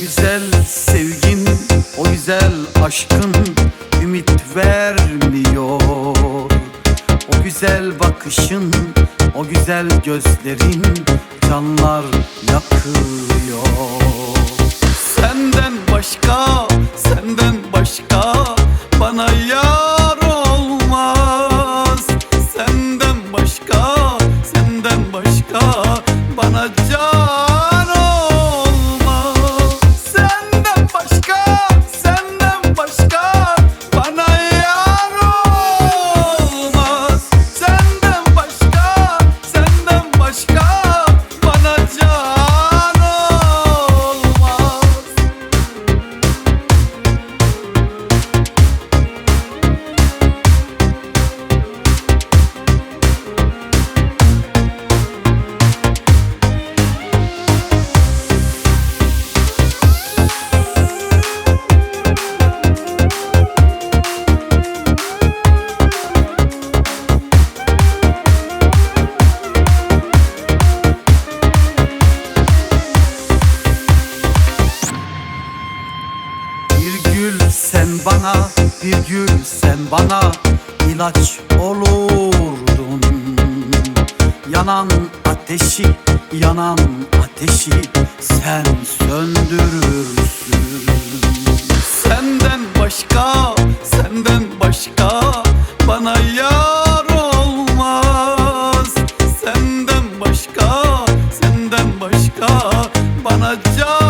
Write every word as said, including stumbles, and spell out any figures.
Güzel sevgin, o güzel aşkın ümit vermiyor. O güzel bakışın, o güzel gözlerin canlar yakıyor. Senden başka, senden başka bana yar olmaz. Senden başka, senden başka bana can olmaz. Senden başka, senden başka bana yar olmaz. Senden başka, senden başka bana can olmaz. Bir gül sen bana, bir gül sen bana ilaç olurdun. Yanan ateşi, yanan ateşi sen söndürürsün. Senden başka, senden başka bana yar olmaz. Senden başka, senden başka bana can